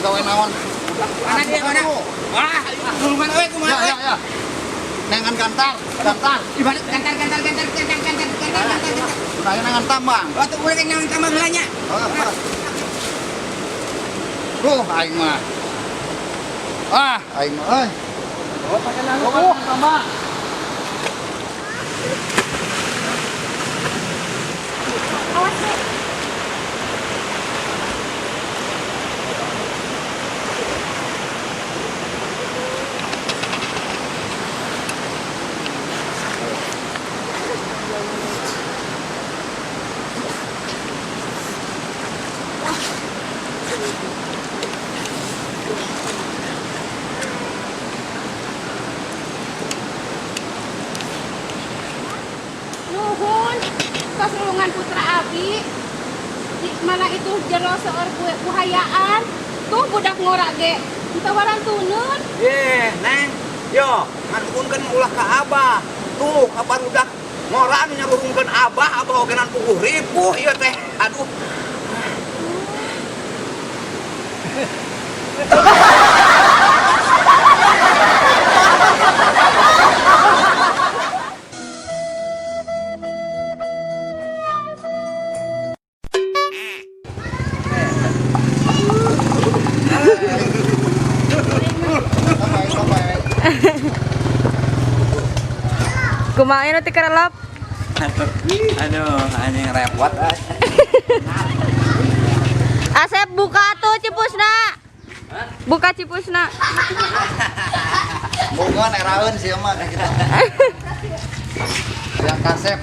Pagawe naon? Mana dia, mana? Wah, nulungan we kumaha Ya, we? ya, ya. Nengan gantar, gantar. Di mana? Gantar, gantar, gantar, gantar, gantar, gantar, gantar, gantar. Udah nengan tambang. Waktu urang yang tambang heula nya. Oh, oh. Duh, aing mah. Ah, aing mah euy. Oh, pakai Oh, tambang. Awas deh. Nuhun, tos nulungan putra abi. Di mana itu jero seueur buhayaan. Tuh budak ngora ge. Teu warantuneun. Ye, Neng. Yo, ngan ulah ka Abah. Tuh, kapan udah ngora anu nyarurungkeun Abah, Abah ogenan puguh ripuh ieu teh. Aduh. Sampai, sampai. Kumaha nu tikarelap? Aduh, anjing repot. Asep, buka tuh cipusna. Buka cipusna. Boga neraeun sih mah kayak gitu. Yang kasep.